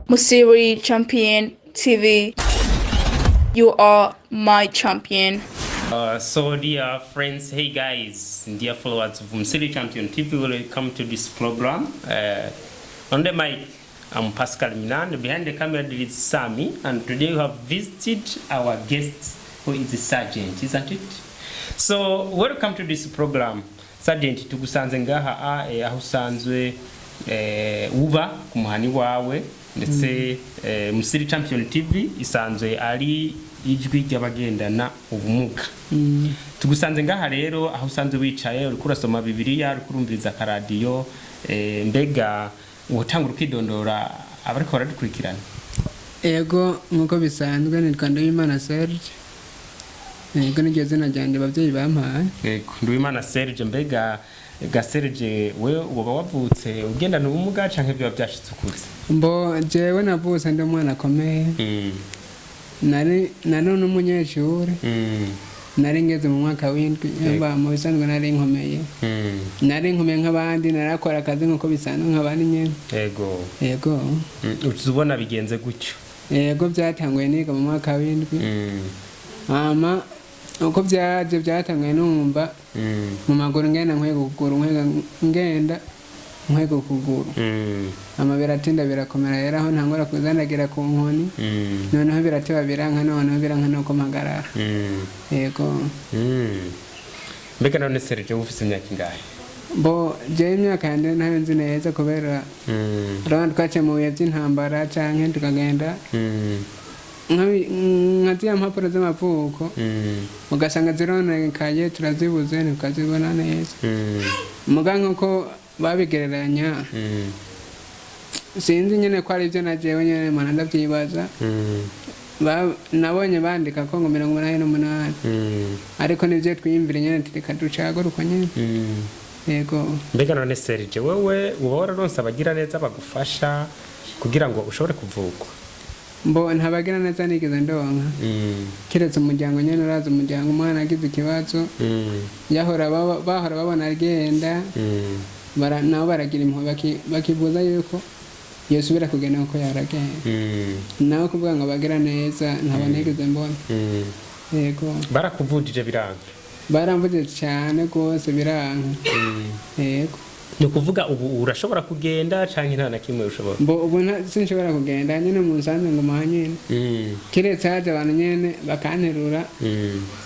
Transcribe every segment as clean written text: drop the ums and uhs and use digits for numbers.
Musiri Champion TV. You are my champion. So dear friends, hey guys, dear followers of Musiri Champion TV, welcome to this program. On the mic, I'm Pascal Minan. Behind the camera there is Sami, and today we have visited our guest, who is a sergeant, isn't it? So welcome to this program. Sergeant, tugusanze ngaha aho usanzwe uba ku muhani wawe, ndetse Musiri Champion TV isanzwe ari ijwi ry'abagendana ubumuga. Tugusanze ngaha rero aho usanzwe wicaye, uriko urasoma Bibiliya, uriko urumviriza akaradiyo. Mbega wotangura ukidondora abariko baradukurikirana? Ego, nk'uko bisanzwe nitwa Nduwimana Serge. Ego, niryo zina ryanjye ababyeyi bampaye. Yego, Nduwimana Serge. Mbega ga Serge, we woba wavutse ugendana ubumuga canke vyoba vyashitse ukuze? Mbo jewe navutse ndi umwana akomeye. Nari n'umunyeshuri. Nari ngeze mu mwaka w'indwi. Mba mu bisanzwe nari nkomeye. Nari nkomeye nk'abandi, narakora akazi nk'uko bisanzwe nk'abandi nyene. Yego. Uca ubona bigenze gutyo? Yego, byatanguye niga mu mwaka w'indwi. Hama uko byaje, byatanguye numva mu maguru ngenda nkwega ukuguru, nkwega, ngenda nkwega ukuguru. Hama biratinda birakomera rero, aho ntangura kuzandagira ku nkoni. Noneho birateba biranka, noneho biranka nuko mpagarara. Yego. Mbega none Serge, wowe ufise imyaka ingahe? Bo jewe imyaka yanjye ntayo nzi neza kubera urabona twaciye mu bihe by'intambara canke tukagenda nka ziriya mpapuro z'amavuko, ugasanga zironekaye, turazibuze, ntukazibona neza. Muga nk'uko babigereranya, sinzi nyine ko ari byo, na jewe nyine mana ndabyibaza. Nabonye bandika ko ngo 88, ariko nibyo twiyumvira nyine, tureka ducagure uko nyine. Yego. Mbega none Serge, wewe uba wararonse abagira neza bagufasha kugira ngo ushobore kuvugwa? Mbo ntabagira neza nigeze ndonka, keretse umuryango nyine. Uraza umuryango, umwana agize ikibazo, yahora bahora babona agenda, nabo baragira impuhwe, bakifuza yuko yosubira kugenda nkuko yaragenda. Nawe kuvuga ngo bagira neza, ntaba nigeze mbona. Yego. Barakuvujije biranga? Baramvuze cyane rwose, biranka. Yego. Ni ukuvuga ubu urashobora kugenda canke nta na kimwe ushobora? Mbo ubu sinshobora kugenda nyine, mu nsanze ngo nyine, keretse haje abantu nyine bakanterura,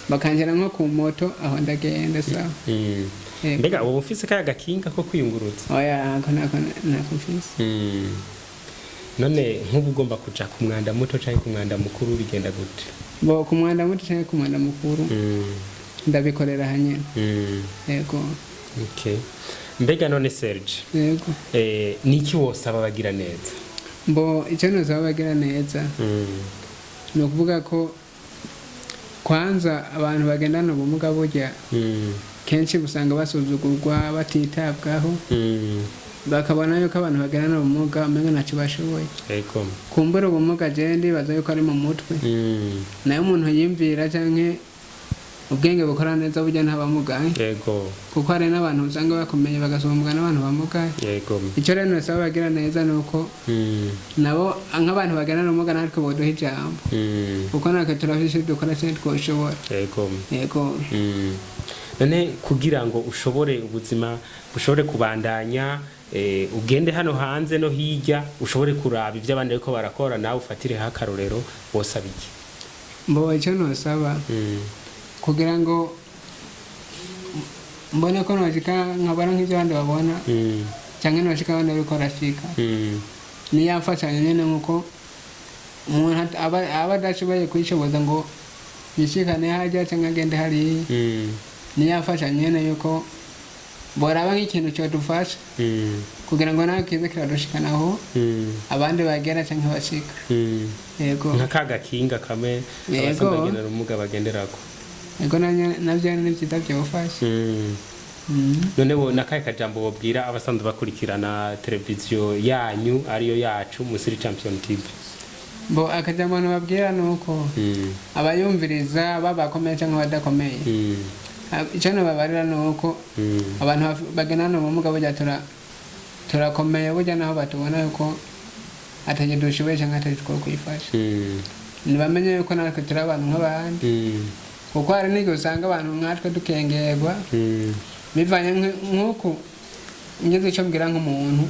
bakanshyira nko ku moto, aho ndagenda sawa. Yego. Mbega ubu ufise kaya gakinga ko kwiyunguruza? Oya, ako ntako mfise. None nk'ubu ugomba kuja ku mwanda muto canke ku mwanda mukuru, bigenda gute? Bo ku mwanda muto cyangwa ku mwanda mukuru, ndabikorera hanyine. Yego. Okay. Mbega none Serge, Yego. Niki wosaba abagira neza? Mbo icyo nosaba bagira neza, ni ukuvuga ko kwanza abantu bagendana ubumuga burya kenshi usanga basuzugurwa, batitabwaho, bakabona yuko abantu bagendana ubumuga umenga ntacyo bashoboye. Kumbura ubumuga, jewe ndibaza yuko ari mu mutwe. Nayo umuntu yiyumvira canke ubwenge bukora neza, burya ntabamugaye. Kuko hari n'abantu usanga bakomeye bagasumbwa n'abantu bamugaye. Icyo rero nosaba bagira neza ni uko nabo nk'abantu bagendana ubumuga natwe boduha ijambo, kuko natwe turafise icyo dukora cyane twoshobora. Yego. None kugira ngo ushobore ubuzima bushobore kubandanya, ugende hano hanze no hirya, ushobore kuraba ibyo abandi bariko barakora, nawe ufatireho akarorero, wosaba iki? Mbo icyo nosaba, kugira ngo mbone ko noshika nkabona nk'ibyo abandi babona, cyangwa noshika abandi bariko barashika, niya mfashanyo nyene, nkuko umuntu aba adashoboye kwishoboza ngo yishikane harya cyangwa agende hariya, niya mfashanyo nyene yuko boraba nk'ikintu cyodufasha kugira ngo nawe kize kiradushikanaho abandi bagera cyangwa bashika. Yego. Nka ka gakinga kamwe Yego. abasanzwe bagendana ubumuga bagenderako? Yego, navyo ni vyiza, byofasha. None bo nakahe kajambo wobwira abasanzwe bakurikirana televiziyo yanyu, ariyo yacu Musiri Champion TV? Bo akajambo nababwira ni uko abayumviriza, baba bakomeye cyangwa abadakomeye, icyo nababarira ni uko abantu bagendana ubumuga burya turakomeye, burya naho batubona yuko Atacyo dushoboye cyangwa atacyo twokwifasha. Ntibamenye yuko natwe turi abantu nk'abandi, kuko hari n'igihe usanga abantu nkatwe dukengerwa bivanye nk'uku ngeze icyo mbwira nk'umuntu,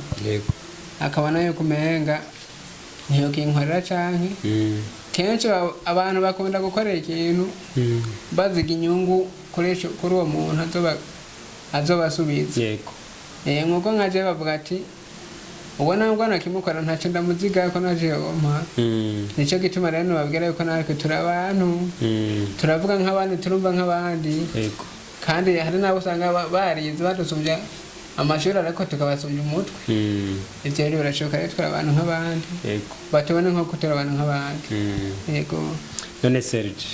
akabona yuko umenga ntiyokinkorera, canke kenshi abantu bakunda gukorera ikintu baziga inyungu kuri uwo muntu azobasubiza. Nkuko nka jewe bavuga ati ubwo nubwo nakimukora ntacyo ndamuziga ko naje yompa. Nicyo gituma rero nababwira yuko natwe turi abantu, turavuga nk'abandi, turumva nk'abandi, kandi hari n'abo usanga barize badusumbya amashuri, ariko tukabasumbya umutwe. Ivyo rero birashoboka. Rero turi abantu nk'abandi, batubone nko turi abantu nk'abandi. Yego. None Serge,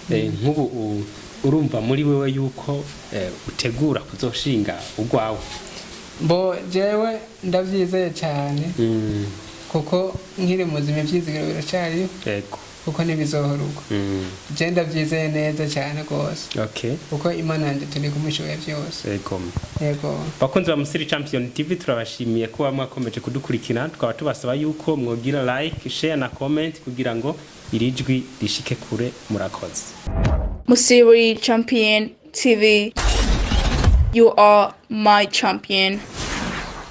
nk'ubu urumva muri wewe yuko utegura kuzoshinga urwawe? Mbo jewe ndavyizeye cyane, kuko nkiri muzima ivyizigiro biracyariho, kuko ntibizohora uko. Je ndavyizeye neza cyane rwose, kuko Imana yanjye turi kumushoboye byose. Yego. Bakunzi ba Musiri Champion TV, turabashimiye kuba mwakomeje kudukurikira. Tukaba tubasaba yuko mwogira like, share na comment kugira ngo iri jwi rishike kure. Murakoze. Musiri Champion TV. You are my champion.